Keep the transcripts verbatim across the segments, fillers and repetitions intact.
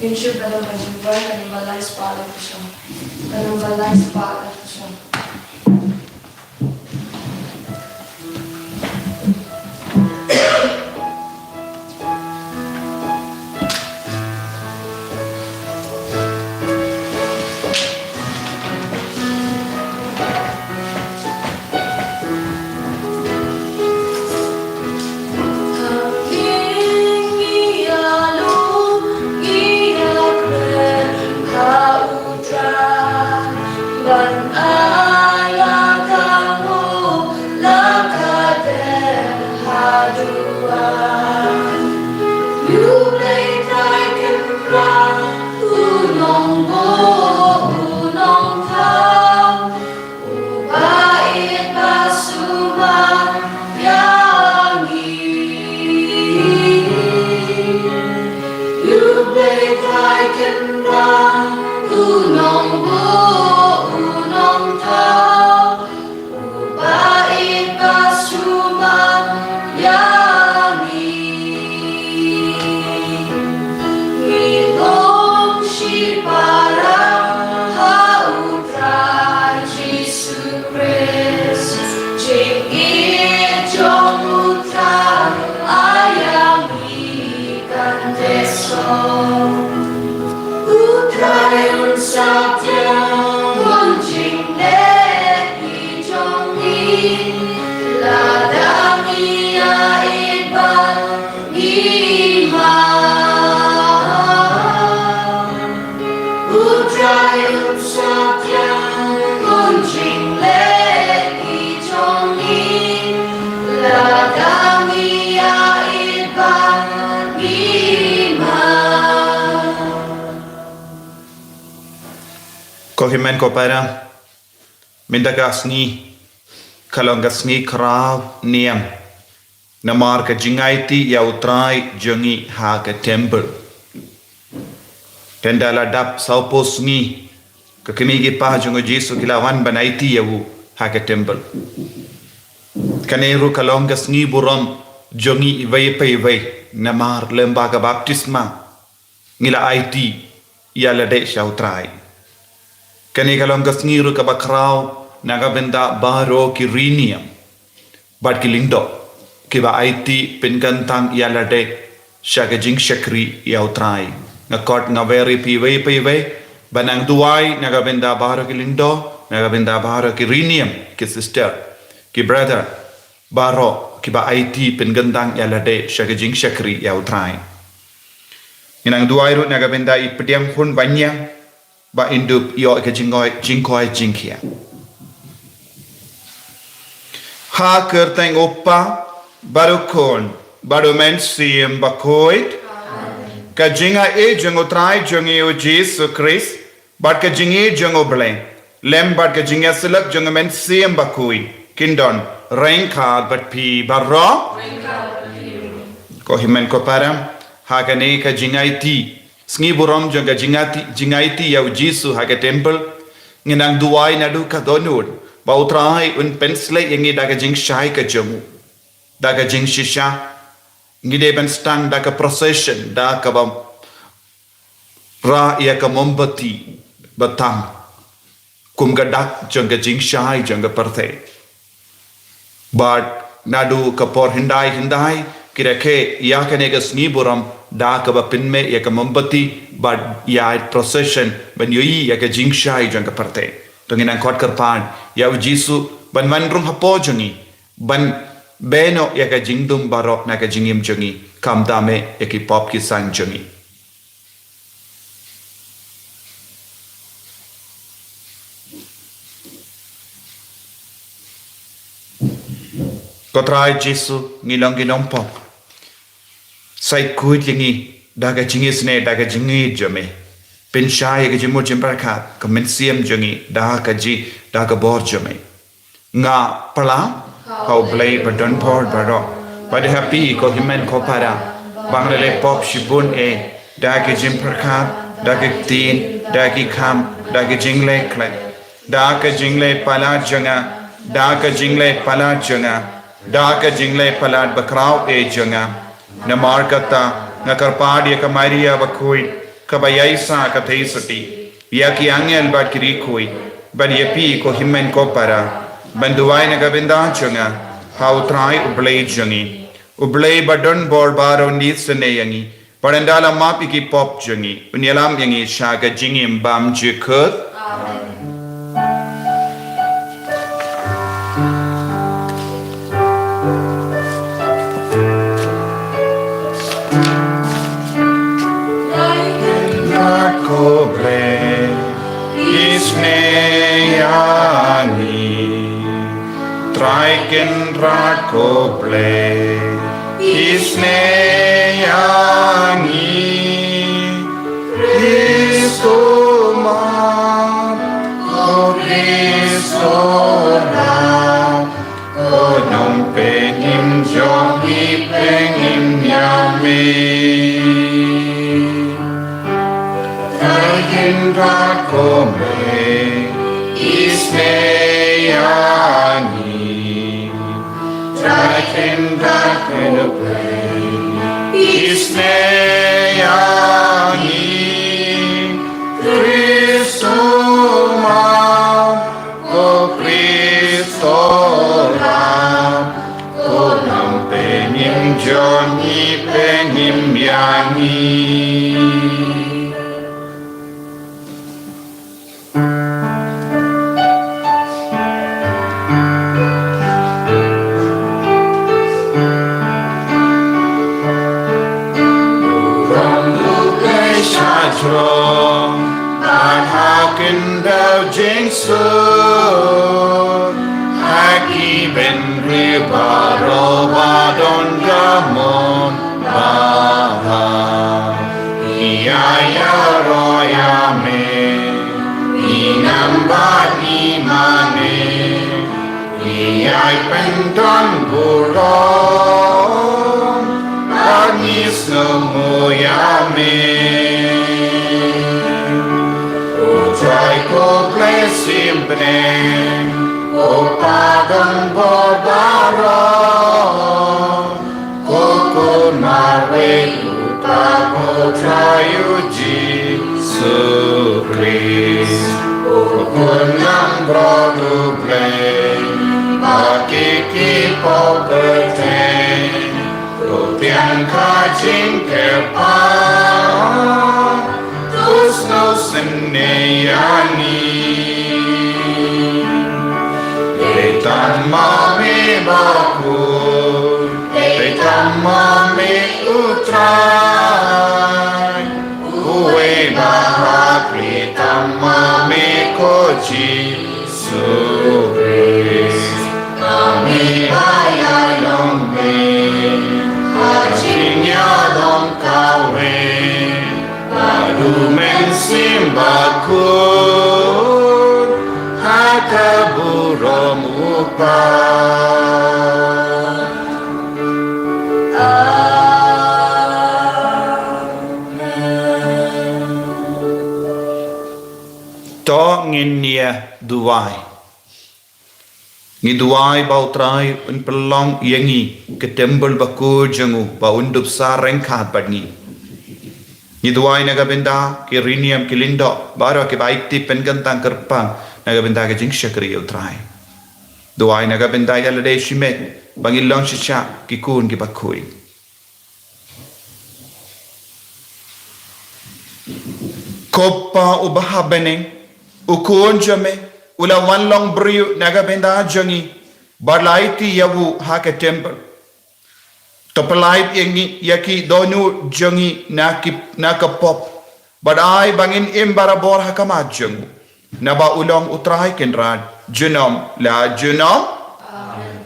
Kynship ka dang ka jingwan ka number lai spah lai phew saw. Ka number lai spah lai phew saw. Ko hynmen ko para, mynta ka sngi ka long ka sngi khraw niam. Namar ka jingaiti ïa U Trai jong ngi ha ka temple. Te ynda la dap sawphew sngi, ka kmie ki kpa jong U Jisu ki la wan ban aiti ïa u ha ka temple. Kane ruh ka long ka sngi burom jong ngi iwei pa iwei, namar lem bad ka baptisma ngi la aiti ïa lade sha U Trai. Kane ka long ka sngi ruh kaba khraw na ka bynta baroh ki riniam bad ki lyngdoh kiba aiti pynkyntang ïa lade sha ka jingshakri ïa U Trai. Nga khot nga wer ïa phi iwei pa iwei ban nang duwai na ka bynta baroh ki lyngdoh, na ka bynta baroh ki riniam, ki sister, ki brother, baroh kiba aiti pynkyntang ïa lade sha ka jingshakri ïa U Trai. Ngi nang duwai ruh na ka bynta i pdiang hun banyang ba in dup ïoh ka jingkhoi, jingkhoi jingkhiah. Ha ka kyrteng U Kpa bad U Khun bad U Mynsiem Bakhuid. Ka jingaiei jong U Trai jong ngi U Jisu Khrist bad ka jingïeit jong U Blei lem bad ka jingïasyllok jong U Mynsiem Bakhuid kin don ryngkat bad phi baroh. Ko hynmen ko para, ha kane ka jingaiti, sngi burom jong ka jingaiti, jingaiti ïa U Jisu ha ka temple, ngi nang duwai naduh ka dohnud ba U Trai un pynshlei ïa ngi da ka jingshai ka jong u, da ka jingshisha. Ngi dei ban sdang da ka procession, da kaba rah ïa ka mombati ba tam kum ka dak jong ka jingshai jong ka pyrthei. Bad naduh ka por hyndai hyndai ki rakhe ïa kane ka sngi burom da kaba pynmih ïa ka mombati bad ïa procession ban ïohi ïa ka jingshai jong ka pyrthei. To ngin nang khot kyrpad ïa U Jisu ban wan rung hapoh jong ngi, ban beh noh ïa ka jingdum baroh na ka jingim jong ngi, khamtam eh ïa ki pop ki sang jong ngi. Ko Trai Jisu, ngi long ki nongpop. Sa khuid ïa ngi da ka jingisynei, da ka jingïeit jong me. Pynshai ïa ka jingmut jingpyrkhat ka mynsiem jong ngi da ka ji, da ka bor jong me. Nga pla ha U Blei ba don bor baroh, bad ha phi ko hynmen ko para, ba nga la leh pop shibun eh, da ki jingpyrkhat, da ki ktien, da ki kam, da ki jingleh khlem, da ki jingleh palat jong nga, da ki jingleh palat jong nga, da ki jingleh palat bakhraw eh jong nga. Namar kata nga kyrpad ïa ka Maria bakhuid, kaba ïaishah katei suti ïa ki angel bad ki riewkhuid, bad ïa phi ko hynmen ko para, ban duwai na ka bynta jong nga ha U Trai U Blei jong ngi. U Blei badonbor baroh un isynei ïa ngi, bad un da la map ïa ki pop jong ngi, un ïalam ïa ngi sha ka jingim bymjukut. Amen. Trai Kynrad ko Blei, isynei ïa ngi. Trai Kynrad ko Blei, isynei ïa ngi. Khrist u map, ko Khrist u map, ko nongpynim jong ngi, pynim ïa me. Trai Kynrad ko Blei, isynei ïa ngi. Trai Kynrad ko Blei, isynei ïa ngi. Khrist u map, ko Khrist u map, ko nongpynim jong ngi, pynim ïa ngi. Burom U Blei sha jrong, bad ha khyndew jingsuk, ha ki bynriew baroh ba don ka mon ba bha. Ngi ïa ïaroh ïa me, ngi ngam bad ngi mane, ngi ïai pyndon burom, bad ngi sngewnguh ïa me. U Trai ko Blei shimbynta, ko Pa donbor baroh, ko Khun marwei U Kpa, ko Trai U Jisu Khrist, ko Khun langbrot U Blei, bad ki kpoh kyrteng, ko Thiang Khajingkyrpad, to sngewsynei ïa ngi. Kyrtam ma me bakhuid, kyrtam ma me U Trai, uwei ba bha, kyrtam ma me ko Jisu Khrist. Ma me ba ïaineh me ha jingïalong kawei, bad U Mynsiem Bakhuid ha ka burom U Kpa. Amen. To ngin ïa duwai. Ngi duwai ba U Trai un pynlong ïa ngi ka templ bakhuid jong u, ba un dup sah ryngkat bad ngi. Ngi duwai na ka bynta ki riewniam ki lyngdoh baroh kiba aiti pynkyntang kyrpang na ka bynta ka jingshakri ïa U Trai. Duwai na ka bynta ïa lade shimet ba ngin long shisha ki khun kiba khuid. Ko Pa uba ha bneng, U Khun jong me u la wan long briew na ka bynta jong ngi, bad la aiti ïa u ha ka templ. To pyllait ïa ngi, ïa ki dohnud jong ngi na ki, na ka pop, bad ai ba ngin im barabor ha khmat jong u. Naba u long U Trai Kynrad junom la junom. Amen.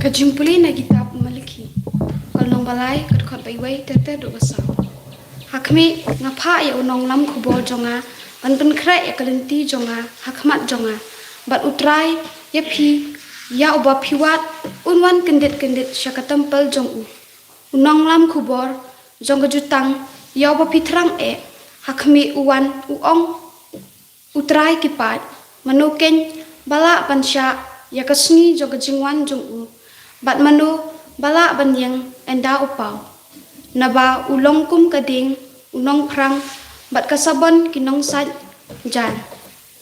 Ka jingpule na kitab Malaki, ka lynnong ba lai, ka dkhot ba wei ter ter haduh ba saw. Ha khmih, nga phah ïa u nonglam khubor jong nga ban pynkhreh ïa ka lynti jong nga ha khmat jong nga. Bad U Trai ïa phi, ïa uba phi wad, un wan kyndit kyndit sha ka templ jong u. U nonglam khubor jong ka jutang Ïa uba phi thrang eh ha khmih u wan, u ong u Trai ki paid. Mano keiñ ba lah ban shah ïa ka sngi jong ka jingwan jong u? Bad mano ba lah ban ïeng ynda u paw? Naba u long kum ka dieng u nongphrang, bad ka sabon ki nongsait jaiñ.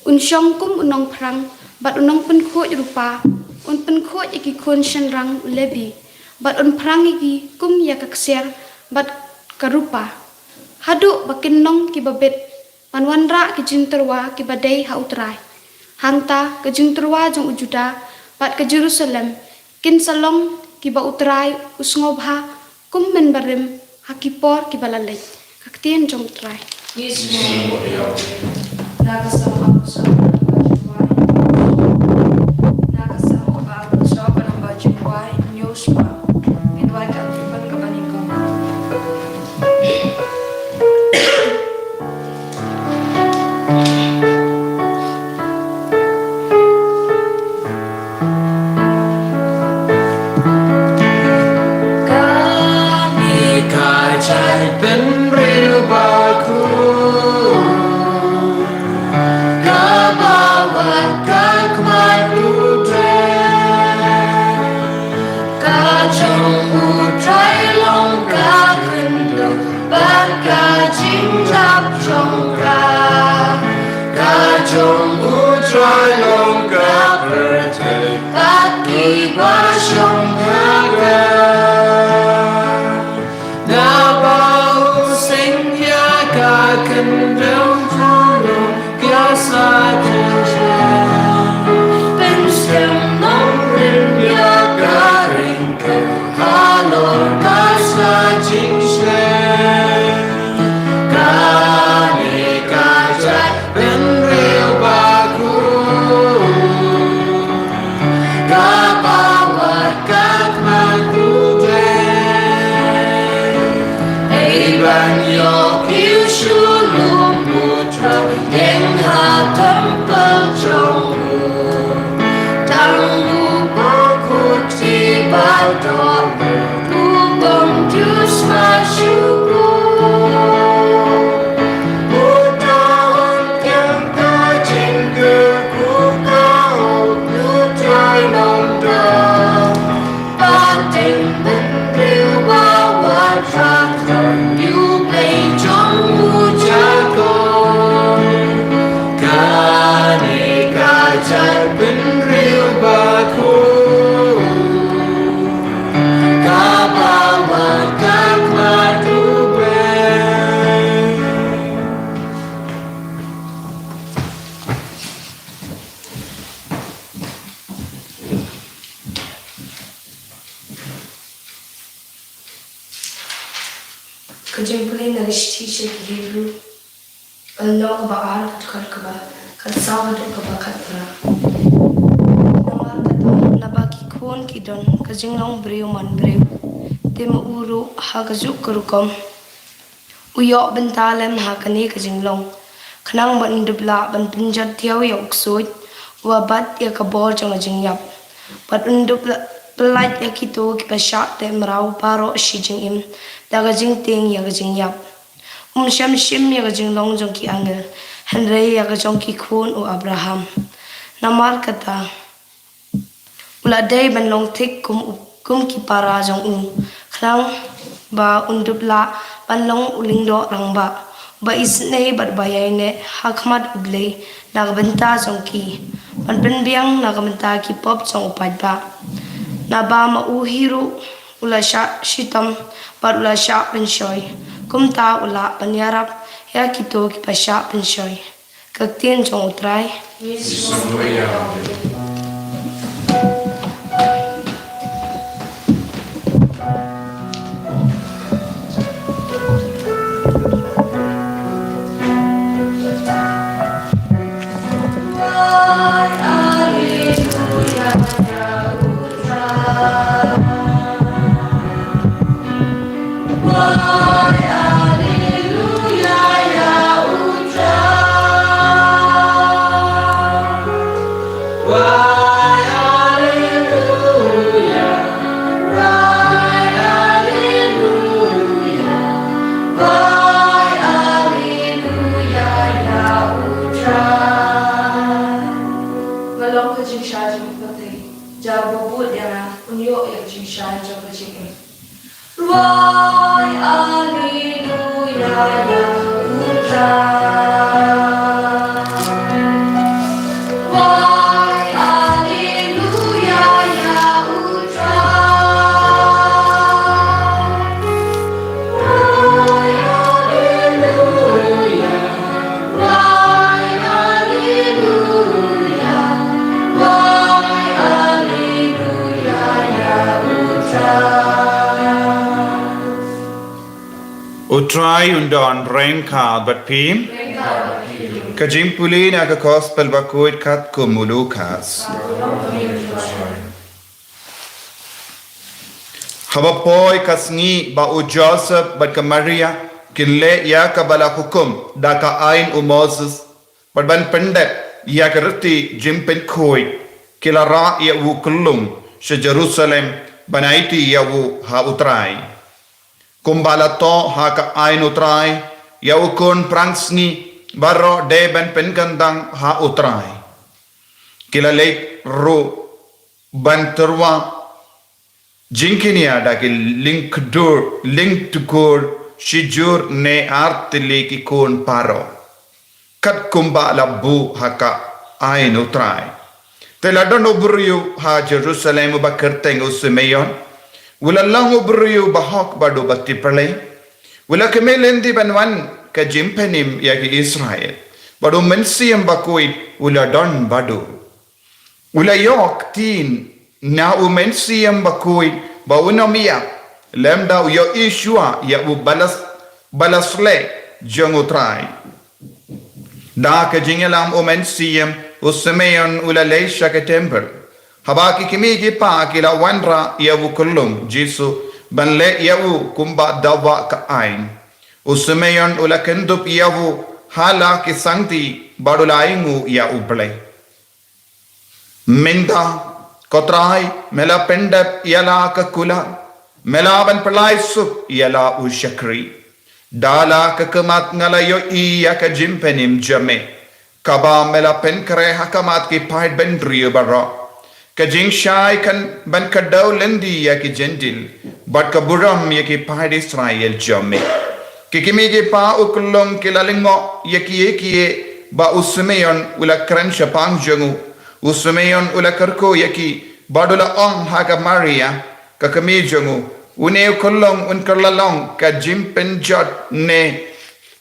Un shong kum u nongphrang bad u nongpynkhuid rupa. Un pynkhuid ïa ki khun shynrang u Lebi, bad un phrang ïa ki kum ïa ka ksiar bad ka rupa, haduh ba kin long kiba bit ban wanrah ki jingtyrwa kiba dei ha u Trai. Hangta ka jingtyrwa jong u Juda bad ka Jerusalem kin sa long kiba u Trai u sngewbha kum mynbarim ha ki por kiba la leit. Ka ktien jong u Trai. Na ka Salm arphew saw, na ka Salm arphew saw, ka namba jingkwai, nyo sma. Ngin wai ka tipan ka bani kong. Kane ka jaitbynriew bakhuid, kaba wad ka khmat u Trai. Ka jong u Trai long ka khyndew bad ka jingïap jong ka. Ka jong u Trai long ka pyrthei bad kiba shong ha ka. Naba u seng ïa ka khyndew jong u, ka sa jingshai. Pynskhem nongrim ïa ka ring, halor ka sa jingshai. Kane ka jaitbynriew bakhuid, kaba wad ka khmat u Trai. Ei ban ïoh kiew sha lum u Trai, ïeng ha temple jong u. Tang u bakhuid, i ba doh, u bym ju sma shuh. Uta un kem ka jingkyrkhu, ka u Trai nongdom. Ba jaitbynriew ba wad sha Trai, u Blei jong u Jakob. Kane ka jaitbynriew bakhuid, kaba wad ka khmat u Blei. Ka jingpule na ka shithi sha ki Hebru, lynnong ba ar, ka dkhot kaba khatsaw haduh kaba khatphra. Namar kata, naba ki khun ki don ka jinglong briew man briew, te ma u ruh ha kajuh ka rukom u ïoh bynta lem ha kane ka jinglong, khnang ba un dup lah ban pynjot thiaw ïa u ksuid uba bat ïa ka bor jong ka jingïap, bad un dup lah pyllait ïa kito kiba shah teh mraw baroh shi jingim da ka jingtieng ïa ka jingïap. Um shym shim ïa ka jinglong jong ki angel, hynrei ïa ka jong ki khun u Abraham. Namar kata, u la dei ban long thik kum u, kum ki para jong u, khnang ba un dup lah ban long u lyngdoh rangbah, uba isynei bad uba ïaineh ha khmat U Blei na ka bynta jong ki, ban pynbiang na ka bynta ki pop jong u paidbah. Naba ma u hi ruh u la shah shitom bad u la shah pynshoi, kumta u lah ban ïarap ïa kito kiba shah pynshoi. Ka ktien jong U Trai. U Trai un don ryngkat bad phi. Ka jingpule na ka Gospel bakhuid katkum u Lukas. Haba poi ka sngi ba u Joseph bad ka Maria kin leh ïa kaba la hukum da ka aiñ u Moses, bad ban pyndep ïa ka riti jingpynkhuid, ki la rah ïa u kyllum sha Jerusalem ban aiti ïa u ha u Trai. Kumba la thoh ha ka aiñ u Trai, ïa u khun phrang sngi baroh dei ban pynkyndang ha u Trai. Ki la leit ruh ban tyrwa jingkñia da ki lyngkdur, lyngkdur, shi jur ne ar tylli ki khun baroh, katkum ba la buh ha ka aiñ u Trai. Te la don u briew ha Jerusalem uba kyrteng u Simeon. U la long u briew bahok bad uba tip Blei. U la kmen lynti ban wan ka jingpynim ïa ki Israel. Bad u Mynsiem Bakhuid u la don bad u. U la ïoh ktien na u Mynsiem Bakhuid ba un ym ïap lymda u ïohi shuwa ïa u ba la, ba la sleh jong u Trai. Da ka jingïalam u Mynsiem, u Simeon u la leit sha ka templ. Haba ki kmie ki kpa ki la wanrah ïa u kyllum Jisu ban leh ïa u kumba dawa ka aiñ, u Simeon u la kyndup ïa u ha la ki sangti bad u la ainguh ïa u Blei. Mynta, ko Trai, me la pyndep ïa la ka kular, me la ban pyllait suk ïa la u shakri. Da la ka khmat nga la ïohi ïa ka jingpynim jong me, kaba me la pynkhreh ha khmat ki paid bynriew baroh. Ka jingshai kan ban kdew lynti ïa ki Jentil, bad ka burom ïa ki paid Israel jong me. Ki kmie ki kpa u kyllum ki la lyngngoh ïa kiei kiei ba u Simeon u la kren shaphang jong u. U Simeon u la kyrkhu ïa ki bad u la ong ha ka Maria, ka kmie jong u, une u kyllum un kylla long ka jingpynjot ne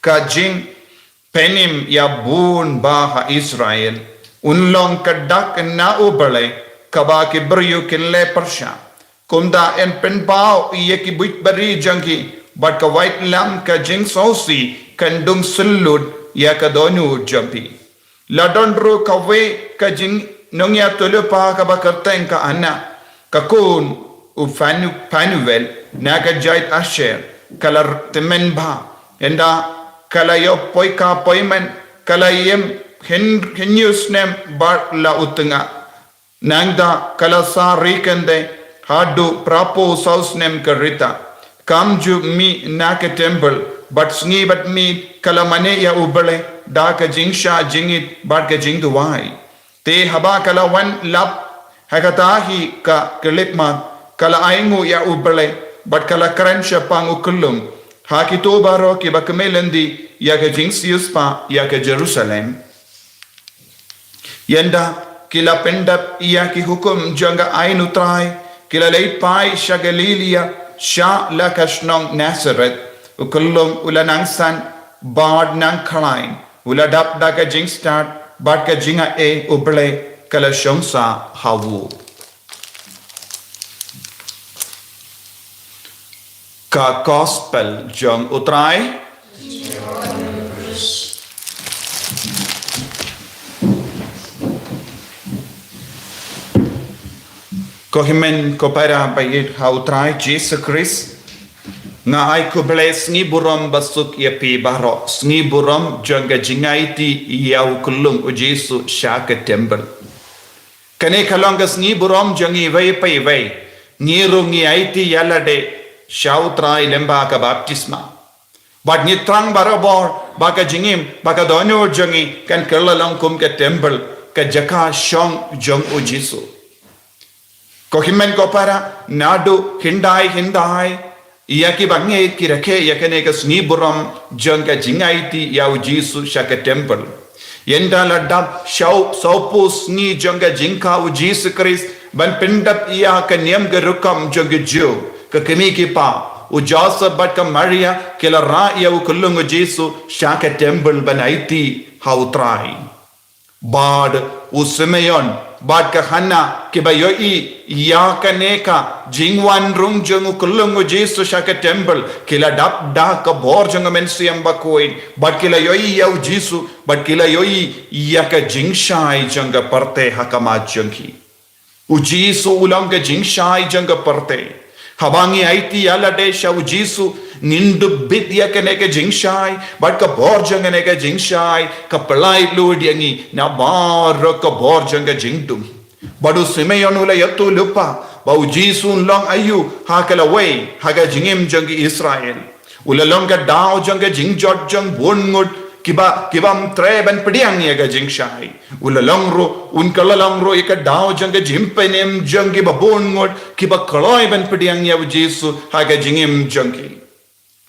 ka jing pynim ïa bun bah ha Israel. Un long ka dak na u Blei, kaba ki briew kin leh pyrshah. Kumta yn pynpaw ïa ki buit bari jong ki, bad ka waitlam ka jingsngewsih kan dung syllut ïa ka dohnud jong phi. La don ruh kawei ka jingnongïathuhlypa kaba kyrteng ka Anna, ka khun u Phanu-, Phanuel, na ka jait Asher, ka la tymmen bha, ynda ka la ïoh poi ka poiman, ka la im hynriew snem bad la u tnga. Nangta ka la sah ri khyndai haduh phra phew saw snem ka rta. Kam ju mih na ka templ, bad sngi bad miet ka la mane ïa u Blei da ka jingshah jingit bad ka jingduwai. Te haba ka la wan lap ha kata hi ka khyllipmat, ka la ainguh ïa u Blei, bad ka la kren shaphang u kyllum ha kito baroh kiba kmen lynti ïa ka jingsiewspah ïa ka Jerusalem. Ynda ki la pyndep ïa ki hukum jong ka aiñ u Trai, ki la leit phai sha Galilia, sha la ka shnong Nasareth. U kyllum u la nang san bad nang khlaiñ, u la dap da ka jingstad bad ka jingai, u Blei ka la shong sah ha u. Ka Gospel jong u Trai. Ko hynmen ko para ba ïeit ha u Trai Jisu Khrist, nga ai khublei sngi burom ba suk ïa phi baroh, sngi burom jong ka jingaiti ïa u kyllum u Jisu sha ka templ. Kane ka long ka sngi burom jong ngi iwei pa iwei. Ngi ruh ngi aiti ïa lade sha u Trai lyngba ka baptisma. Bad ngi thrang barabor ba ka jingim, ba ka dohnud jong ngi kan kylla long kum ka templ, ka jaka shong jong u Jisu. Ko hynmen ko para, naduh hyndai hyndai Ïa kiba ngeit ki rakhe ïa kane ka sngi burom jong ka jingaiti ïa u Jisu sha ka temple. Ynda la dap saw, sawphew sngi jong ka jingkha u Jisu Khrist ban pyndap ïa ka niam ka rukom jong ki Jiw, ka kmie ki kpa, u Joseph bad ka Maria ki la rah ïa u khyllung u Jisu sha ka temple ban aiti ha u Trai. Bad u Simeon bad ka Hana kiba ïohi ïa kane ka jingwan rung jong u khyllung u Jisu sha ka temple, ki la dap da ka bor jong u Mynsiem Bakhuid, bad ki la ïohi ïa u Jisu, bad ki la ïohi ïa ka jingshai jong ka pyrthei ha khmat jong ki. U Jisu u long ka jingshai jong ka pyrthei. Haba ngi aiti ïa lade sha u Jisu, ngin dup bit ïa kane ka jingshai bad ka bor jong kane ka jingshai ka pynlait lut ïa ngi na baroh ka bor jong ka jingdum. Bad u Simeon u la ïathuh lypa ba u Jisu un long aïu ha ka lawei ha ka jingim jong ki Israel. U la long ka daw jong ka jingjot jong bun ngut kiba, kibym treh ban pdiang ïa ka jingshai. U la long ruh, un kylla long ruh ïa ka daw jong ka jingpynim jong kiba bun ngut kiba kloi ban pdiang ïa u Jisu ha ka jingim jong ki.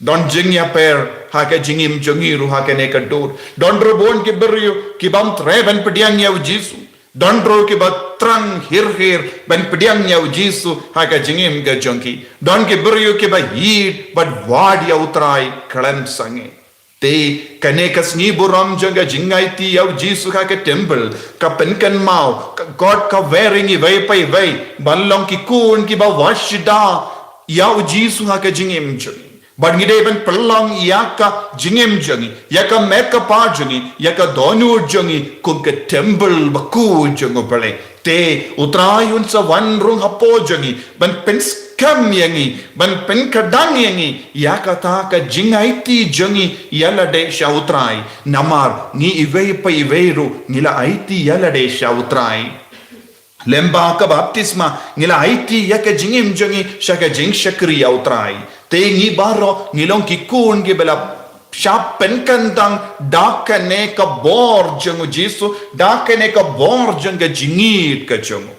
Don jingïapher ha ka jingim jong ngi ruh ha kane ka dur. Don ruh bun ki briew kibym treh ban pdiang ïa u Jisu. Don ruh kiba thrang hir hir ban pdiang ïa u Jisu ha ka jingim ka jong ki. Don ki briew kiba ïeit bad wad ïa u Trai khlem sangeh. Te kane ka sngi burom jong ka jingaiti ïa u Jisu ha ka temple ka pynkynmaw ka kot ka wer ïa ngi iwei pa iwei ban long ki khun kiba wad sida ïa u Jisu ha ka jingim jong ngi. Bad ngi dei ban pynlong ïa ka jingim jong ngi, ïa ka met ka phad jong ngi, ïa ka dohnud jong ngi kum ka temple bakhuid jong u Blei. Te u Trai un sa wan rung hapoh jong ngi ban pynskhem ïa ngi, ban pynkyrdan ïa ngi ïa kata ka jingaiti jong ngi ïa lade sha u Trai. Namar ngi iwei pa iwei ruh ngi la aiti ïa lade sha u Trai. Lem bad ka baptisma ngi la aiti ïa ka jingim jong ngi sha ka jingshakri ïa u Trai. Te ngi baroh ngi long ki khun kiba la shah pynkyntang da kane ka bor jong u Jisu, da kane ka bor jong ka jingïeit ka jong u.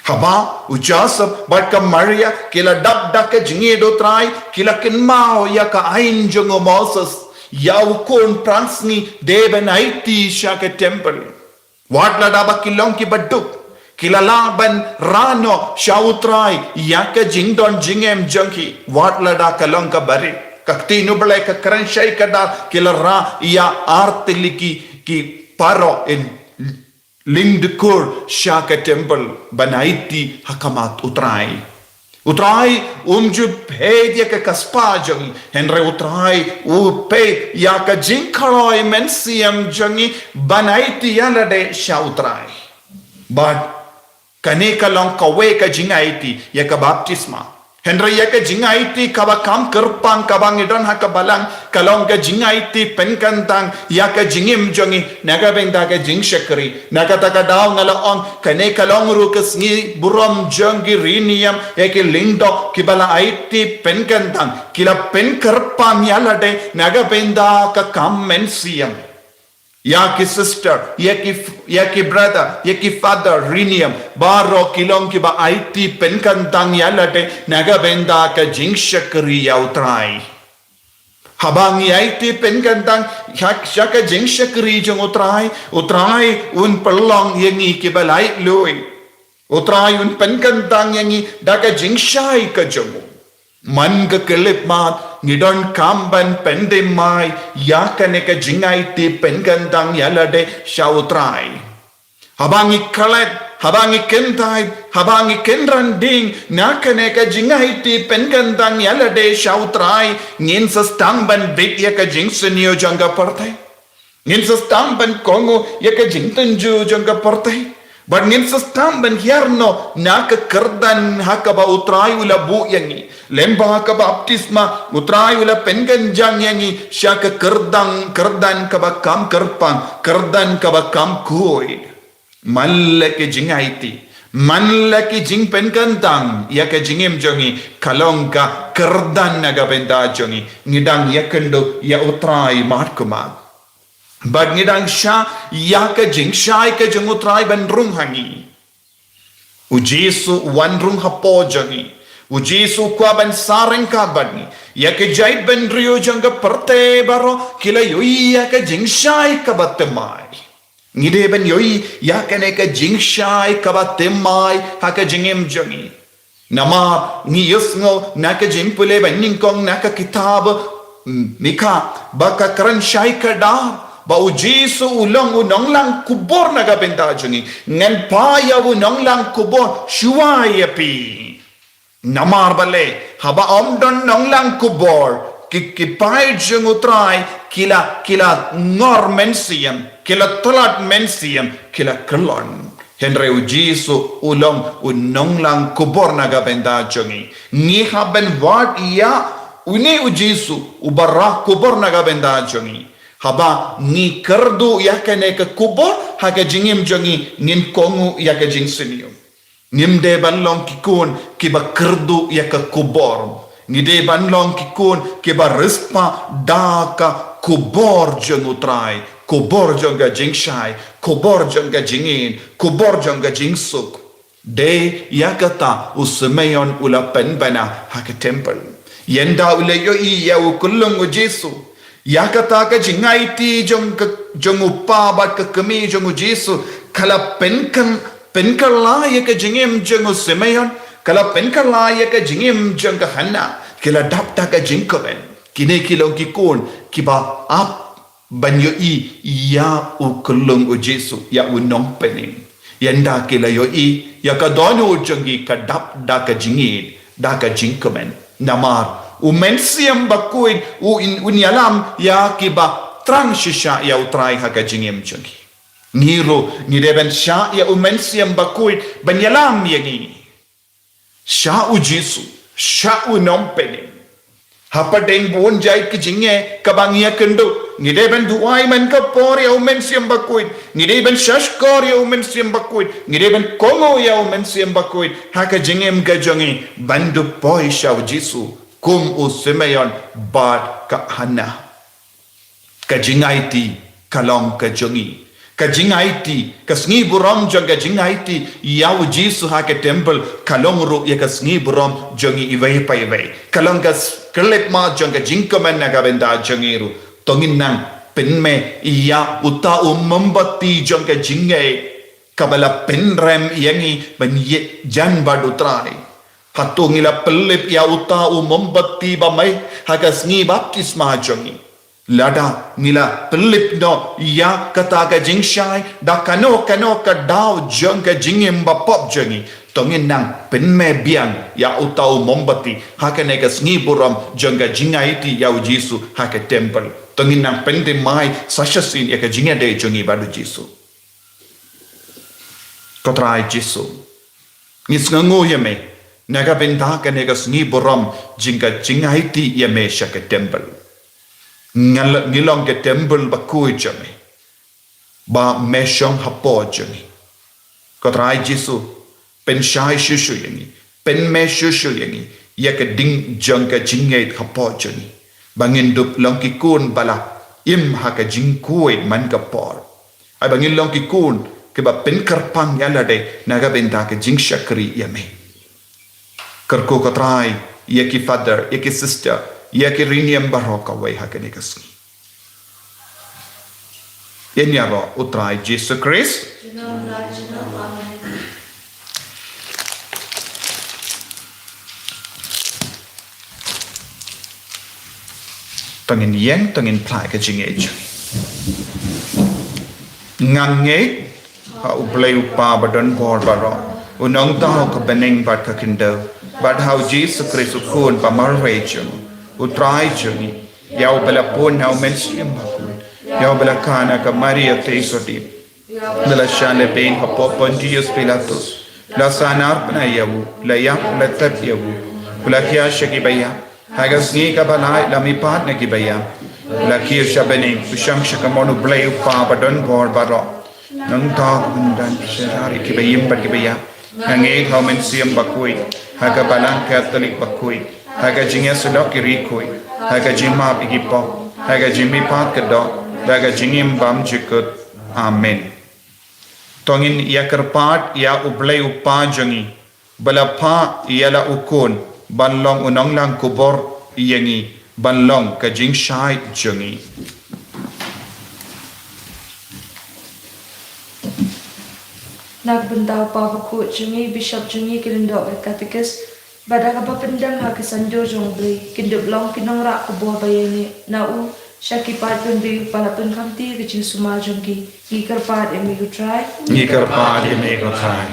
Haba u Joseph bad ka Maria ki la dap da ka jingïeit u Trai, ki la kynmaw ïa ka aiñ jong u Moses, ïa u khun phra sngi dei ban aiti sha ka temple. Wat lada ba ki long kiba duk, ki la lah ban rah noh sha u Trai ïa ka jingdon jingem jong ki. Wat lada ka long kaba rit, ka ktien u Blei ka kren shai kaba ki la rah ïa ar tylli ki, ki paralok lyngdkhur sha ka temple ban aiti ha khmat u Trai. U Trai um ju peit ïa ka kyrpad jong ngi, hynrei u Trai u peit ïa ka jingkhraw mynsiem jong ngi ban aiti ïa lade sha u Trai. Bad kane ka long kawei ka jingaiti ïa ka baptisma. Hynrei ïa ka jingaiti kaba kham kyrpang kaba ngi don ha ka balang ka long ka jingaiti pynkyntang ïa ka jingim jong ngi na ka bynta ka jingshakri. Na kata ka daw nga la ong kane ka long ruh ka sngi burom jong ki riewniam, ïa ki lyngdoh kiba la aiti pynkyntang, ki la pynkyrpang ïa lade na ka bynta ka kam mynsiem. Ïa ki sister, ïa ki f-, ïa ki brother, ïa ki father riewniam, baroh ki long kiba aiti pynkyntang ïa lade na ka bynta ka jingshakri ïa u Trai. Haba ngi aiti pynkyntang sha, sha ka jingshakri jong u Trai, u Trai un pynlong ïa ngi kiba laitluid. U Trai un pynkyntang ïa ngi da ka jingshai ka jong u. Man ka khyllipmat ngi donkam ban pyndem mai ïa kane ka jingaiti pynkyntang ïa lade sha u Trai. Haba ngi klet, haba ngi kyntait, haba ngi kynran ding na kane ka jingaiti pynkyntang ïa lade sha u Trai, ngin sa sdang ban bit ïa ka jingsniew jong ka pyrthei. Ngin sa sdang ban kohnguh ïa ka jingtynjuh jong ka pyrthei. Bad ngin sa sdang ban hiar noh na ka kyrdan ha kaba u Trai u la buh ïa ngi. Lem bad ka baptisma u Trai u la pynkynjang ïa ngi sha ka kyrdan, kyrdan kaba kham kyrpang, kyrdan kaba kham khuid. Man la ki jingaiti, man la ki jingpynkyntang ïa ka jingim jong ngi ka long ka kyrdan na ka bynta jong ngi. Ngi dang ïakynduh ïa u Trai markhmat. Bad ngi dang shah ïa ka jingshai ka jong u Trai ban rung ha ngi. U Jisu u wan rung hapoh jong ngi. U Jisu u kwah ban sa ryngkat bad ngi. Ïa ka jaitbynriew jong ka pyrthei baroh ki la ïohi ïa ka jingshai kaba thymmai. Ngi dei ban ïohi ïa kane ka jingshai kaba thymmai ha ka jingim jong ngi. Namar ngi ïohsngew na ka jingpule ba nyngkong na ka kitab, mm, Mikha, ba ka kren shai kdar ba u Jisu u long u nonglang kubur na ka bynta jong ngi. Ngan phah ïa u nonglang kubur shuwa ïa phi. Namar balei, haba ym don nonglang kubur, ki, ki paid jong u Trai, ki la, ki la ngor mynsiem, ki la tlot mynsiem, ki la kyllon. Hynrei u Jisu u long u nonglang kubur na ka bynta jong ngi. Ngi hap ban wad ïa une u Jisu uba rah kubur na ka bynta jong ngi. Haba ngi kyrduh ïa kane ka kubur ha ka jingim jong ngi, ngin kohnguh ïa ka jingsniew. Ngim dei ban long ki khun kiba kyrduh ïa ka kubur. Ngi dei ban long ki khun kiba riewspah da ka kubur jong u Trai, kubur jong ka jingshai, kubur jong ka jingïeit, kubur jong ka jingsuk. Dei ïa kata u Simeon u la pynbna ha ka templ. Ynda u la ïohi ïa u khyllung u Jisu. Ïa kata ka jingaiti jong ka, jong u kpa bad ka kmie jong u Jisu, ka la pynkylla, pynkylla ïa ka jingim jong u Simeon, ka la pynkylla ïa ka jingim jong ka Hana, ki la dap da ka jingkmen. Kine ki long ki khun kiba ap ban ïohi ïa u khyllung u Jisu, ïa u nongpynim. Ynda ki la ïohi ïa ka dohnud jong ki ka dap da ka jingïeit, da ka jingkmen. Namar u Mynsiem Bakhuid un, un ïalam ïa kiba thrang shisha ïa u Trai ha ka jingim jong ki. Ngi ruh ngi dei ban shah ïa u Mynsiem Bakhuid ban ïalam ïa ngi. Shah u Jisu, shah u nongpynim. Hapdeng bun jait ki jingeh kaba ngi ïakynduh, ngi dei ban duwai man ka por ïa u Mynsiem Bakhuid, ngi dei ban shahshkor ïa u Mynsiem Bakhuid, ngi dei ban kohnguh ïa u Mynsiem Bakhuid ha ka jingim ka jong ngi, ban dup poi sha u Jisu kum u Simeon bad ka Hana. Ka jingaiti ka long ka jong ngi. Ka jingaiti, ka sngi burom jong ka jingaiti ïa u Jisu ha ka templ ka long ruh ïa ka sngi burom jong ngi iwei pa iwei. Ka long ka s-, ka lipmat jong ka jingkmen na ka bynta jong ngi ruh. To ngin nang pynmih ïa uta u mombati jong ka jingngeit kaba la pynrem ïa ngi ban ïajan bad u Trai. Hato ngi la pynlip ïa uta u mombati ba mih ha ka sngi baptisma jong ngi? Lada ngi la pynlip noh ïa kata ka jingshai da kano kano ka daw jong ka jingim bapop jong ngi, to ngin nang pynmih biang ïa uta u mombati ha kane ka sngi burom jong ka jingaiti ïa u Jisu ha ka templ. To ngin nang pynthymmai sa shisien ïa ka jingïadei jong ngi bad u Jisu. Ko Trai Jisu, ngi sngewnguh ïa me na ka bynta kane ka sngi burom jong ka jingaiti ïa me sha ka templ. Ngi l-, ngi long ka templ bakhuid jong me, ba me shong hapoh jong ngi. Ko Trai Jisu, pynshai shuh shuh ïa ngi, pynmih shuh shuh ïa ngi ïa ka ding jong ka jingngeit hapoh jong ngi, ba ngin dup long ki khun ba la im ha ka jingkhuid man ka por. Ai ba ngin long ki khun kiba pynkyrpang ïa lade na ka bynta ka jingshakri ïa me. Kyrkhu ko Trai ïa ki father, ïa ki sister, ïa ki riewniam baroh kawei ha kane ka sngi. Ïa nia ro u Trai Jisu Khrist. To ngin ïeng, to ngin phla ka jingngeit. Nga ngeit ha U Blei U Kpa ba don bor baroh, U Nongthoh ka bneng bad ka khyndew, bad ha U Jisu Khrist U Khun ba marwei jong U Trai jong ngi, ïa uba la pun ha U Mynsiem Bakhuid, ïa uba la kha na ka Maria Theisotti, la la shah lehbeiñ hapoh Pontius Pilatus, la sahnarphna ïa u, la ïap, la tep ïa u, u la khia sha ki ba ïap, ha ka sngi kaba lai la mihpat na ki ba ïap, u la kiew sha bneng, u shong sha kamon U Blei U Kpa ba don bor baroh. Nangta kumta sha ki ba im bad ki ba ïap. Nga ngeit ha U Mynsiem Bakhuid, ha ka Balang Katholik bakhuid, ha ka jingïasyllok ïa ki riewkhuid, ha ka jingmap ïa ki pop, ha ka jingmihpat ka doh, ha ka jingim bymjukut. Amen. To ngin ïa kyrpad ïa U Blei U Kpa jong ngi, ba la phah ïa la U Khun ban long u nonglang khubor ïa ngi, ban long ka jingshai jong ngi. Na ka bynta u Papa Bakhuid jong ngi, Bishop jong ngi, ki lyngdoh ki katekist, bad da kaba pyndem ha ki saiñdur jong U Blei, kin dup long ki nongrah khubor ba ïaineh na u sha ki paid bynriew ba la pynkhamti ïa ka jingsumar jong ki. Ngi kyrpad ïa me ko Trai. Ngi kyrpad ïa me ko Trai.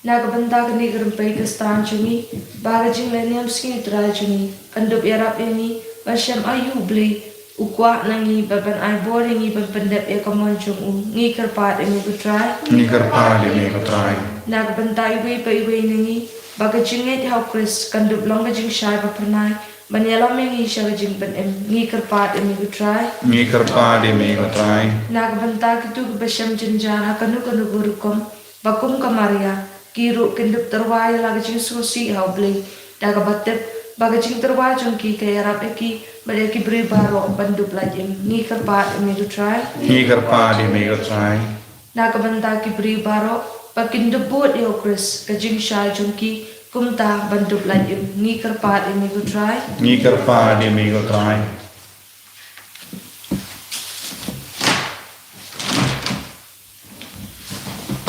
Na ka bynta kane ka rympei Khristan jong ngi, ba ka jingleh niam sngi U Trai jong ngi kan dup ïarap ïa ngi ban shem aïu U Blei u kwah na ngi, bad ban ai bor ïa ngi ban pyndep ïa ka mon jong u. Ngi kyrpad ïa me ko Trai. Ngi kyrpad ïa me ko Trai. Na ka bynta iwei pa iwei na ngi, ba ka jingngeit ha U Khrist kan dup long ka jingshai ba phyrnai ban ïalam ïa ngi sha ka jingpynim. Ngi kyrpad ïa me ko Trai. Ngi kyrpad ïa me ko Trai. Na ka bynta kito kiba shem jynjar ha kano kano ka rukom, ba kum ka Maria ki ruh kin dup tyrwa ïa la ka jingsngewsih ha U Blei, da kaba tip ba ka jingtyrwa jong ki ka ïarap ïa ki bad ïa ki briew baroh ban dup lait im. Ngi kyrpad ïa me ko Trai. Ngi kyrpad ïa me ko Trai. Na ka bynta ki briew baroh ba kin dup bud ïa U Khrist, ka jingshai jong ki kumta ban dup lait im. Ngi kyrpad ïa me ko Trai. Ngi kyrpad ïa me ko Trai.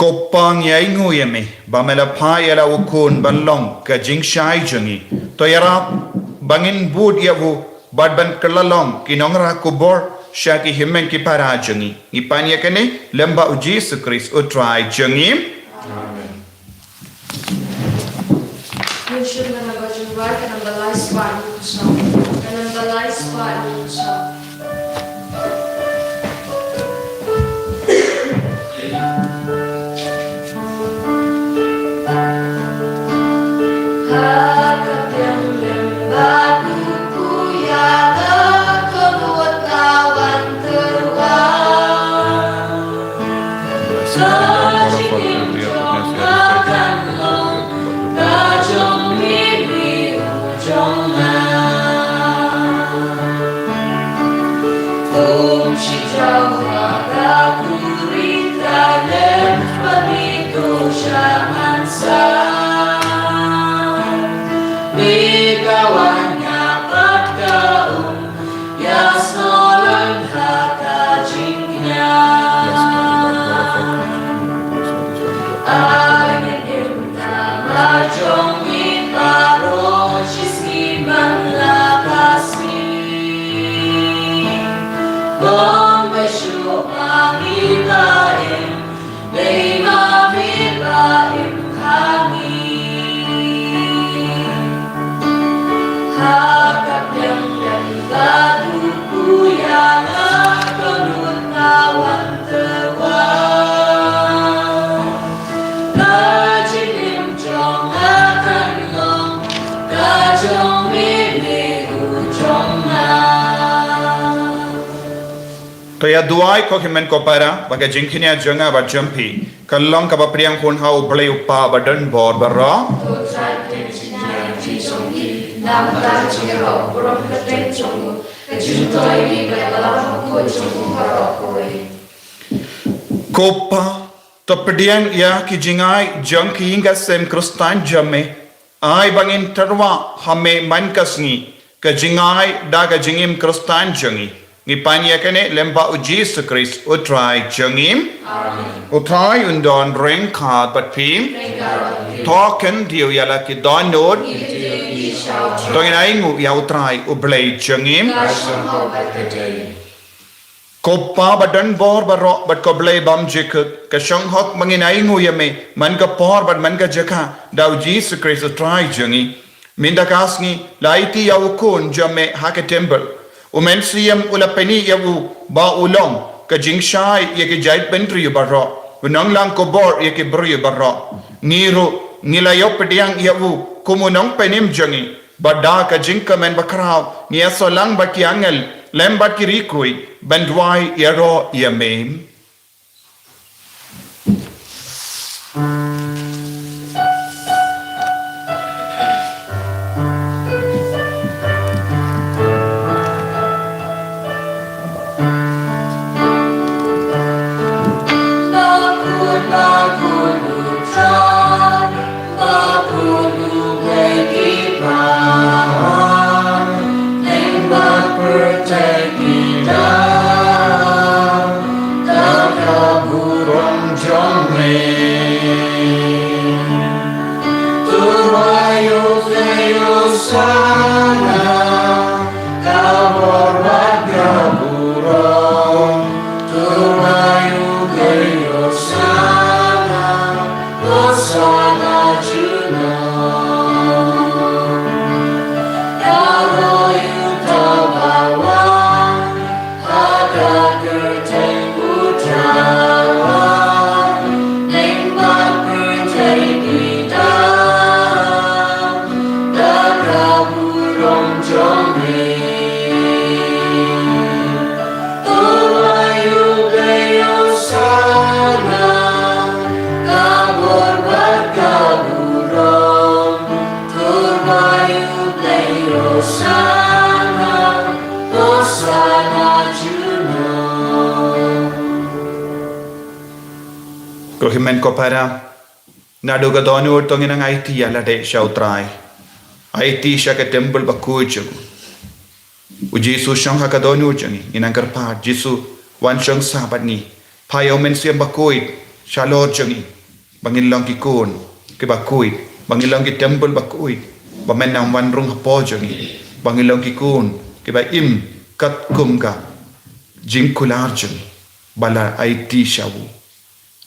Ko Pa, ngi ainguh ïa me ba me la phah ïa la u Khun ban long ka jingshai jong ngi. To ïarap ba ngin bud ïa u bad ban kylla long ki nongrah khubor sha ki hynmen ki para jong ngi. Ngi pan ïa kane lyngba U Jisu Khrist U Trai jong ngi. Amen. Ngin shim ka namba jingduwai, ka namba lai spah hynñiew spah. Ka namba lai spah hynñiew spah. To ïa duwai ko hynmen ko para, ba ka jingkñia jong nga bad jong phi kan long kaba pdiang hun ha U Blei U Kpa ba don bor baroh. Ko Pa, to pdiang ïa ki jingai jong ki ïing ki sem Khristan jong me. Ai ba ngin tyrwa ha me man ka sngi, ka jingai da ka jingim Khristan jong ngi. Ngi pan ïa kane lyngba U Jisu Khrist U Trai jong ngi. Amen. U Trai un don ryngkat bad phi. To kyndit ïa la ki dohnud. To ngin ainguh ïa U Trai U Blei jong ngi. Ko Pa ba don bor baroh bad ko Blei bymjukut, ka shong hok ba ngin ainguh ïa me man ka por bad man ka jaka da U Jisu Khrist U Trai jong ngi. Mynta ka sngi la aiti ïa U Khun jong me ha ka templ. U Mynsiem u la pyni ïa u ba u long ka jingshai ïa ki jaitbynriew baroh, u nonglang khubor ïa ki briew baroh. Ngi ruh ngi la ïoh pdiang ïa u kum u nongpynim jong ngi. Bad da ka jingkmen bakhraw ngi ïasoh lang bad ki angel lem bad ki riewkhuid ban duwai ïaroh ïa me. Ko para, naduh ka dohnud to ngin nang aiti ïa lade sha U Trai. Aiti sha ka temple bakhuid jong u. U Jisu shong ha ka dohnud jong ngi, ngin nang kyrpad, Jisu, wan shong sah bad ngi. Phah ïa U Mynsiem Bakhuid shalor jong ngi, ba ngin long ki khun kiba khuid, ba ngin long ki temple bakhuid, ba men nang wan rung hapoh jong ngi, ba ngin long ki khun kiba im katkum ka jingkular jong ngi ba la aiti sha u,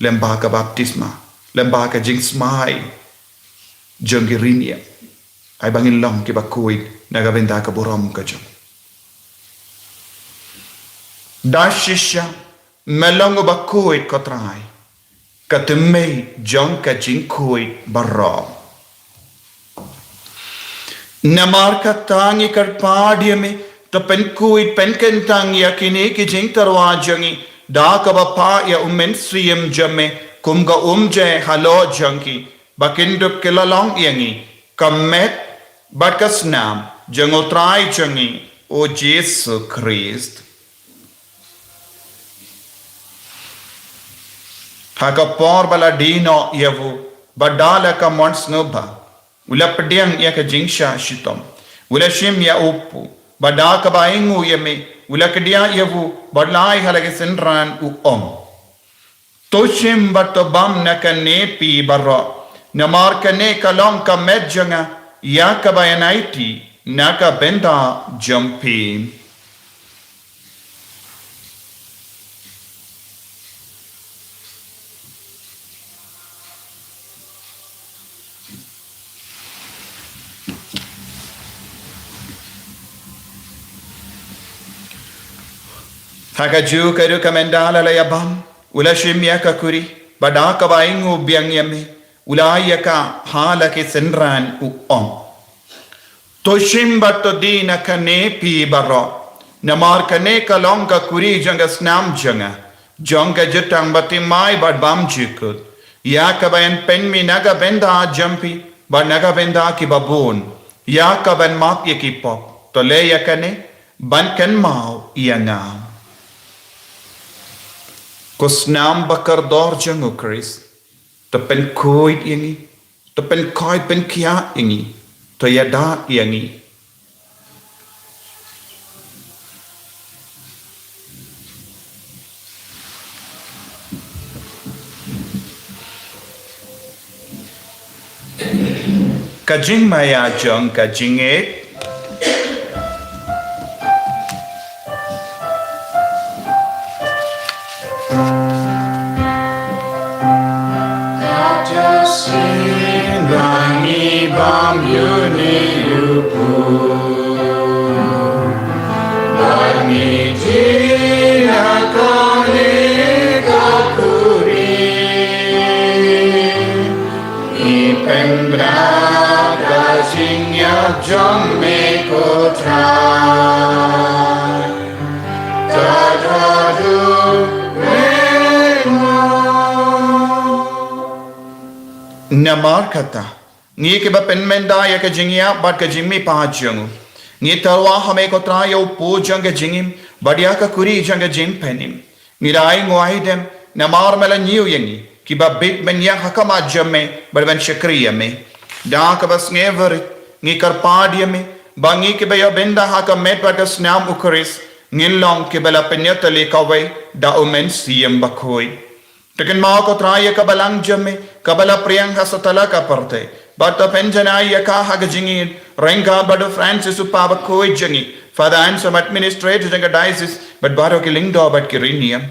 lem bad ka baptisma, lem bad ka jingsmai jong ki riewniam. Ai ba ngin long kiba khuid na ka bynta ka burom ka jong u. Da shisha me long uba khuid, ko Trai, ka tymmen jong ka jingkhuid baroh. Namar kata ngi kyrpad ïa me, to pynkhuid pynkyntang ïa kine ki jingtyrwa jong ngi da kaba phah ïa U Mynsiem jong me kum ka umjai halor jong ki, ba kin dup ki la long ïa ngi ka met bad ka snam jong U Trai jong ngi, U Jisu Khrist. Ha ka por ba la die noh ïa u, bad da la ka mon sngewbha, u la pdiang ïa ka jingshah shitom, u la shim ïa u kpu, bad da kaba ainguh ïa me, u la kdiah ïa u bad la ai ha la ki synran, u ong: To shim bad to bam na kane phi baroh, namar kane ka long ka met jong nga, ïa kaba yn aiti na ka bynta jong phi. Ha kajuh ka ruh, ka mynta la la ïa bam, u la shim ïa ka kuri, bad da kaba ainguh biang ïa me, u la ai ïa ka ha la ki synran, u ong: To shim bad to die na kane phi baroh, namar kane ka long ka kuri jong ka snam jong nga, jong ka jutang bathymmai bad bymjukut, ïa kaba yn pynmih na ka bynta jong phi bad na ka bynta kiba bun, ïa kaban map ïa ki pop. To leh ïa kane ban kynmaw ïa nga. Ko snam bakordor jong U Khrist, to pynkhuid ïa ngi, to pynkhuid pynkhiah ïa ngi, to ïada ïa ngi. Ka jingmaïa jong ka jingngeit. Kata sien ba ngi bam ïa une u kpu, ba ngi die na kane ka kuri, ngi pynbna ka jingïap jong me, ko Trai. Namar kata, ngi kiba pynmynta ïa ka jingïap bad ka jingmihpat jong u, ngi tyrwa ha me, ko Trai, ïa u kpu jong ka jingim bad ïa ka kuri jong ka jingpynim. Ngi da ai nguh ai dem namar me la ñiew ïa ngi kiba bit ban ïeng ha khmat jong me bad ban shakri ïa me. Da kaba sngewrit ngi kyrpad ïa me ba ngi kiba ïoh bynta ha ka met bad ka snam U Khrist ngin long kiba la pynïatylli kawei da U Mynsiem Bakhuid. To kynmaw, ko Trai, ïa ka balang jong me kaba la pdiang ha satlak ka pyrthei, bad to pynjanai ïa ka ha ka jingïeit ryngkat bad u Francis u kpa bakhuid jong ngi, Father Anselm, administrator jong ka diocese, bad baroh ki lyngdoh bad ki riewniam.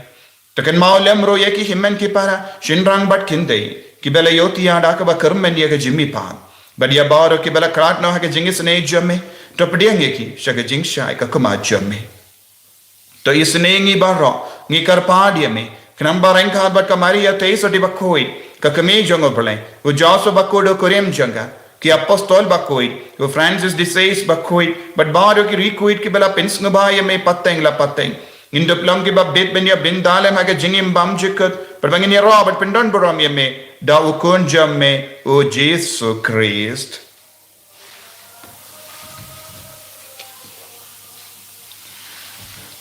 To kynmaw lem ruh ïa ki hynmen ki para, shynrang bad kynthei, kiba la ïohthiah da kaba kyrmen ïa ka jingmihpat, bad ïa baroh kiba la khlad noh ha ka jingisynei jong me. To pdiang ïa ki sha ka jingshai ka khmat jong me. To isynei ïa ngi baroh, ngi kyrpad ïa me, khnang ba ryngkat bad ka Maria Theisotti bakhuid, ka Kmie jong U Blei, u Joseph bakhuid u kurim jong ka, ki apostol bakhuid, u Francis de Sales bakhuid, bad baroh ki riewkhuid kiba la pynsngewbha ïa me pateng la pateng, ngin dup long kiba bit ban ïoh bynta lem ha ka jingim bymjukut, bad ba ngin ïaroh bad pyndonburom ïa me da u Khun jong me, u Jisu Khrist.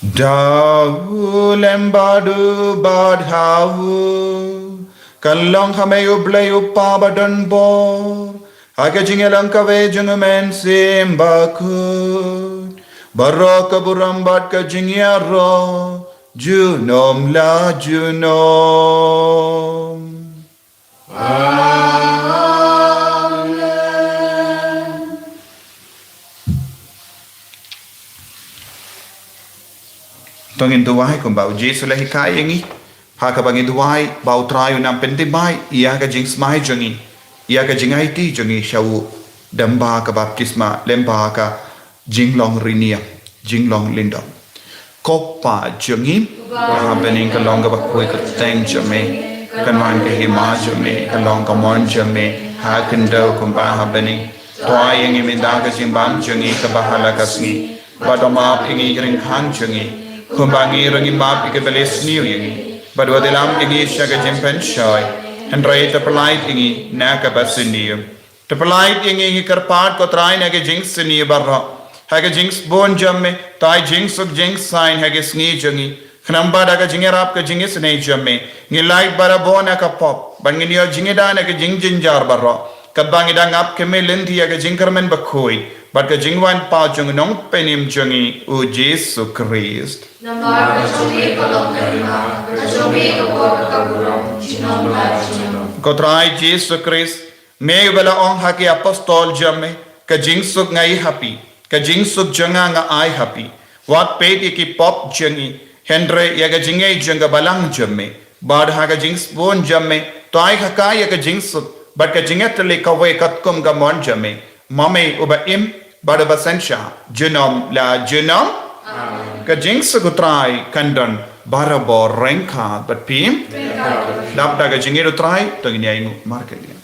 Da u lem bad u bad ha u, Kan long ha me U Blei U Kpa ba don bor, ha ka jingïalang kawei jong U Mynsiem Bakhuid, baroh ka burom bad ka jingïaroh junom la junom. Amen. To ngin duwai kumba U Jisu u la hikai ïa ngi. Ha kaba ngi duwai ba U Trai un nang pynthymmai ïa ka jingsmai jong ngi, ïa ka jingaiti jong ngi sha u, lyngba ka baptisma, lyngba ka jinglong riñiang, jinglong lyngdoh. Ko Pa jong ngi ba ha bneng, ka long kaba khuid ka kyrteng jong me, kan wan ka hima jong me, ka long ka mon jong me ha khyndew kumba ha bneng. To ai ïa ngi mynta ka jingbam jong ngi kaba ha la ka sngi, bad to map ïa ngi ki ryngkang jong ngi, kumba ngi ruh ngi map ïa kiba la sniew ïa ngi, bad wat ïalam ïa ngi sha ka jingpynshoi, hynrei to pyllait ïa ngi na kaba sniew. To pyllait ïa ngi, ngi kyrpad ko Trai, na ka jingsniew baroh. Ha ka jingsbun jong me to ai jingsuk jingsaiñ ha ka sngi jong ngi, khnang ba da ka jingïarap ka jingisynei jong me ngin lait barabor na ka pop, bad ngin ïoh jingïada na ka jingjynjar baroh, katba ngi dang ap kmie lynti ïa ka jingkyrmen bakhuid bad ka jingwan paw jong U Nongpynim jong ngi U Jisu Khrist. Namar ka jong me ka long ka hima, ka jong me ka bor, ka burom junom la junom. Ko Trai Jisu Khrist, me uba la ong ha ki apostol jong me, ka jingsuk nga ai ha phi, ka jingsuk jong nga nga ai ha phi. Wat peit ïa ki pop jong ngi, hynrei ïa ka jingngeit jong ka balang jong me. Bad ha ka jingsbun jong me to ai ha ka ïa ka jingsuk bad ka jingïatylli kawei katkum ka mon jong me, ma me uba im bad uba synshar junom la junom. Amen. Ka jingsuk U Trai kan don barabor ryngkat bad phi. Lap da ka jingïeit U Trai, to ngin ïa ainguh markylliang.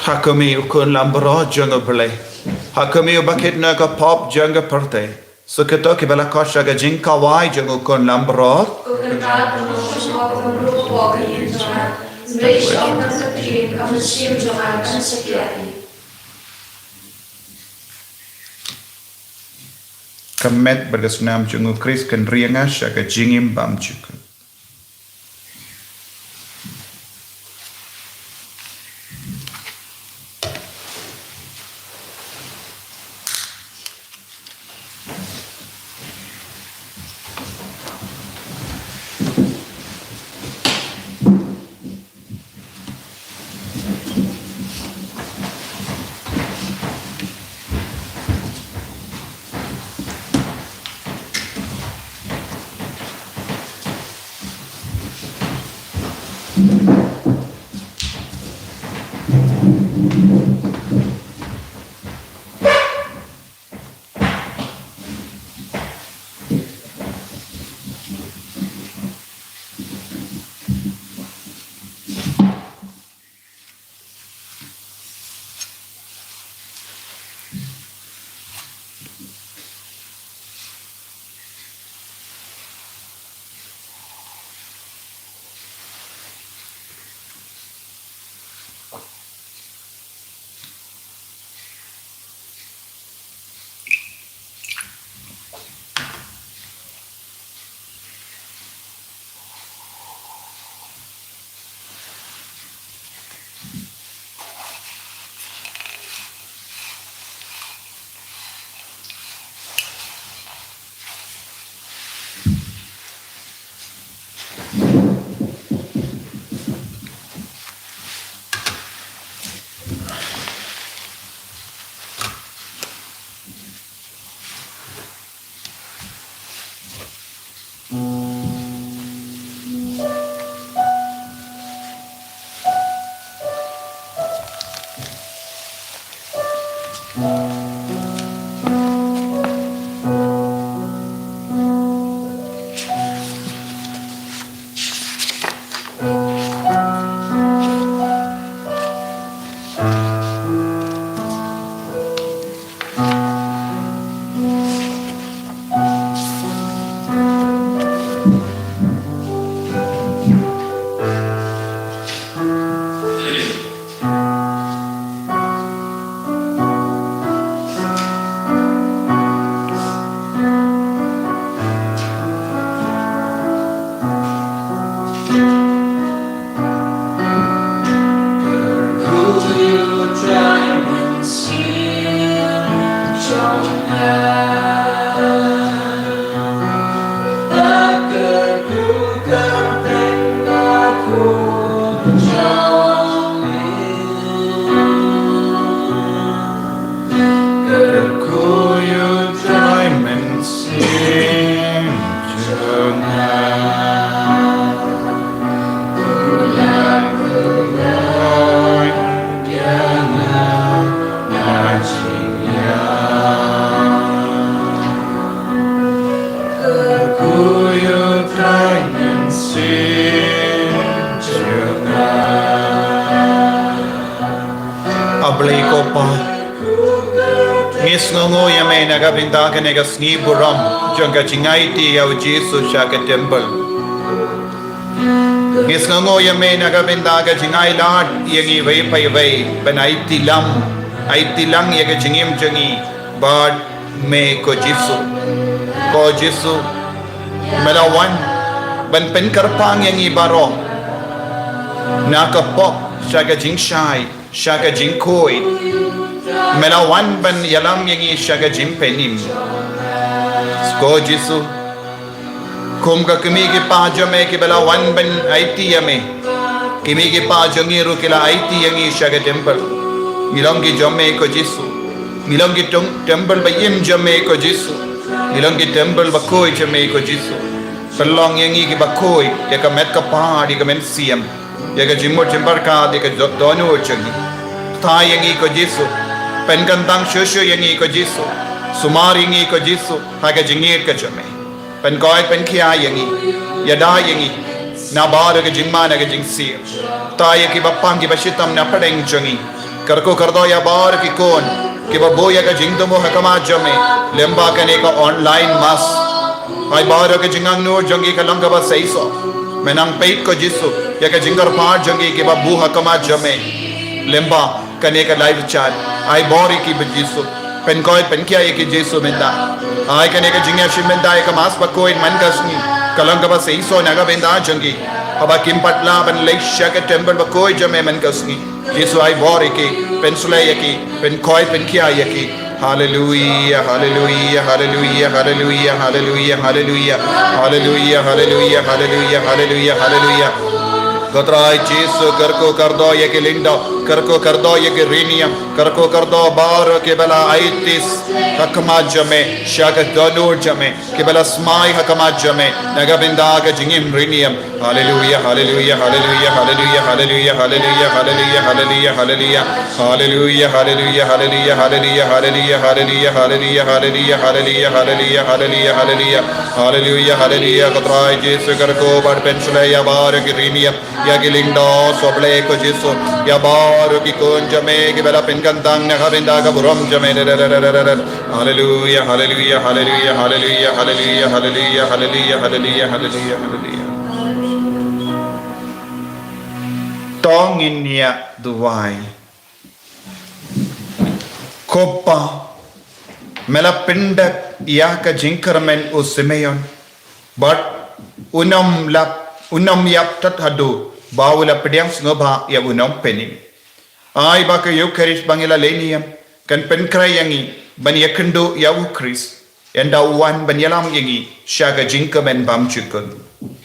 Ha khmih, U Khun Lambrot jong U Blei. Ha khmih, uba kit na ka pop jong ka pyrthei. Suk ïa kito kiba la koit sha ka jingkawai jong U Khun Lambrot. Ka met bad ka snam jong U Khrist kan ri ïa nga sha ka jingim bymjukut. A Blei ko Pa, ngi sngewnguh ïa me na ka bynta kane ka sngi burom jong ka jingaiti ïa u Jisu sha ka temple. Ngi sngewnguh ïa me na ka bynta ka jingai lad ïa ngi iwei pa iwei ban aiti lang, aiti lang ïa ka jingim jong ngi bad me ko Jisu. Ko Jisu, me la wan ban pynkyrpang ïa ngi baroh na ka pop sha ka jingshai, sha ka jingkhuid. Me la wan ban ïalam ïa ngi sha ka jingpynim. Ko Jisu, kum ka kmie ki kpa jong me kiba la wan ban aiti ïa me, kmie ki kpa jong ngi ruh ki la aiti ïa ngi sha ka temple. Ngi long ki jong me ko Jisu. Ngi long ki tong temple ba im jong me ko Jisu. Ngi long ki temple ba khuid jong me ko Jisu. Pynlong ïa ngi kiba khuid ïa ka met ka phad, ïa ka mynsiem, ïa ka jingmut jingpyrkhat, ïa ka do-, dohnud jong ngi. Khuid ïa ngi ko Jisu. Pynkyntang shuh shuh ïa ngi ko Jisu. Sumar ïa ngi ko Jisu ha ka jingïeit ka jong me. Pynkoit pynkhia ïa ngi, ïada ïa ngi na baroh ka jingma na ka jingsiew. Khuid ïa kiba pang kiba shitom na pdeng jong ngi. Kyrkhu kyrdoh ïa baroh ki khun kiba buh ïa ka jingthmu ha khmat jong me lyngba kane ka online mass. Ai baroh ka jingangnud jong ngi ka long kaba seisoh. Me nang peit ko Jisu ïa ka jingkyrpad jong ngi kiba buh ha khmat jong me lyngba kane ka live chat. Ai bor ïa ki ko Jisu. Pynkoit pynkhia ïa ki Jisu mynta. Ai kane ka jingïashim mynta ïa ka mass bakhuid man ka sngi ka long kaba seisoh na ka bynta jong ki. Haba kim pat lah ban leit sha ka temple bakhuid jong me man ka sngi, Jisu ai bor ïa ki, pynsleh ïa ki, pynkoit pynkhia ïa ki. Haleluia, haleluia, haleluia, haleluia, haleluia, haleluia. Haleluia, haleluia, haleluia, haleluia, haleluia. Ko Trai Jisu, kyrkhu kyrdoh ïa ki lyngdoh, kyrkhu kyrdoh ïa ki riewniam, kyrkhu kyrdoh baroh kiba la aiti ha khmat jong me, sha ka dohnud jong me, kiba la smai ha khmat jong me na ka bynta ka jingim riewniam. Haleluia, haleluia, haleluia, haleluia, haleluia, haleluia, haleluia, haleluia. Haleluia, haleluia, haleluia, haleluia, haleluia, haleluia. Haleluia, haleluia, haleluia, haleluia, haleluia. Haleluia, haleluia, ko Trai Jisu, kyrkhu bad pynsleh ïa baroh ki riewniam, ïa ki lyngdoh, soh Blei ko Jisu, ïa baroh ki khun jong me kiba la pynkyntang na ka bynta ka burom jong me. Haleluia, haleluia, haleluia, haleluia, haleluia, haleluia, haleluia, haleluia, haleluia. To ngin ïa duwai. Ko Pa, me la pyndep ïa ka jingkyrmen u Simeon, bad un ym lap, un ym ïap tat haduh ba u la pdiang sngewbha ïa u Nongpynim. Ai ba ka Eukharist ba ngi la leh niam kan pynkhreh ïa ngi ban ïakynduh ïa u Khrist, ynda u wan ban ïalam ïa ngi sha ka jingkmen bymjukut.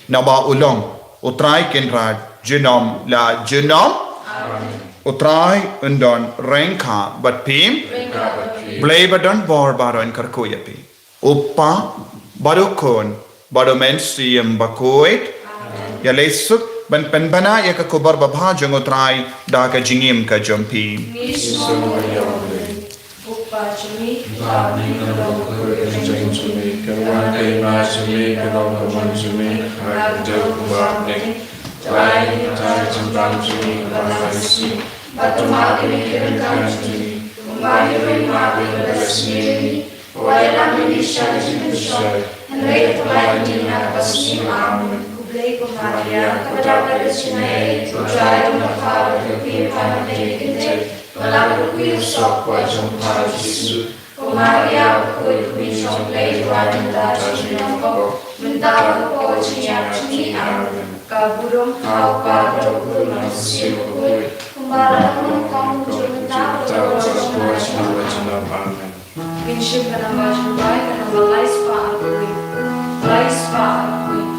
Naba u long U Trai Kynrad junom la junom. Amen. U Trai un don ryngkat bad phi. Ryngkat bad phi. Blei ba don bor baroh un kyrkhu ïa phi. U Pa, bad u Khun, bad u Mynsiem Bakhuid. Amen. Ïaleh suk ban pynbna ïa ka khubor babha jong u Trai da ka jingim ka jong phi. Ngi sngewbha ïa u Blei. U Kpa jong ngi, uba ha bneng, ka long ka kyrteng jong me, kan wan ka hima jong me, kan long ka mon jong me, ha ka kyrteng jong u Kpa ha bneng. Ai ïa ngi mynta ka jingbam jong ngi kaba lai sien, bad to map ïa ngi ki ryngkat jong ngi, kumba ngi ruh ngi map ïa kiba la sniew ïa ngi. Wat ïalam ïa ngi sha ka jingpynshoi, hynrei to pynlait ïa ngi na kaba sniew. Amen. Khublei ko Maria, ko dap da ka jingaiei, U Trai u don bad pha, ba phi ïa pha na pdeng ki kynthei, ba la kyrkhu ïa u soh kwah jong pha u Jisu. Ko Maria bakhuid, ko Kmie jong U Blei, to wad ïa ngi kita ki nongpop, mynta bad ha ka por jingïap jong ngi. Amen. Ka burom ha u Kpa bad ha u Khun bad ha u Mynsiem Bakhuid, kumba la long mynta bad mynta bad junom junom. Amen. Ngin shim ka namba jingduwai, ka namba lai spah arphew wei. Lai spah arphew wei.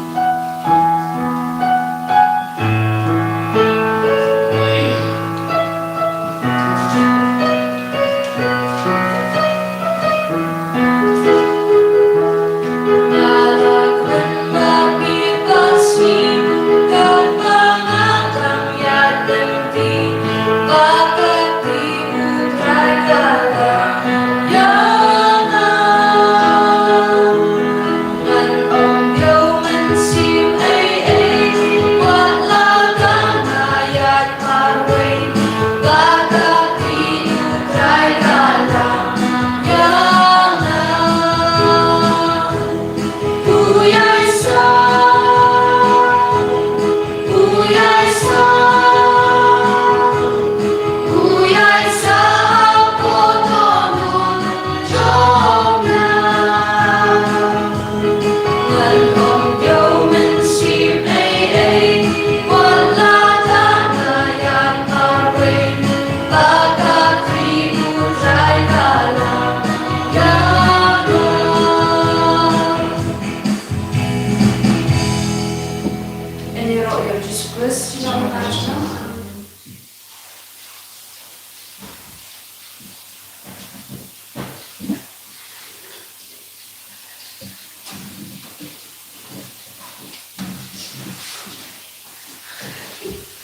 Best jong ka jong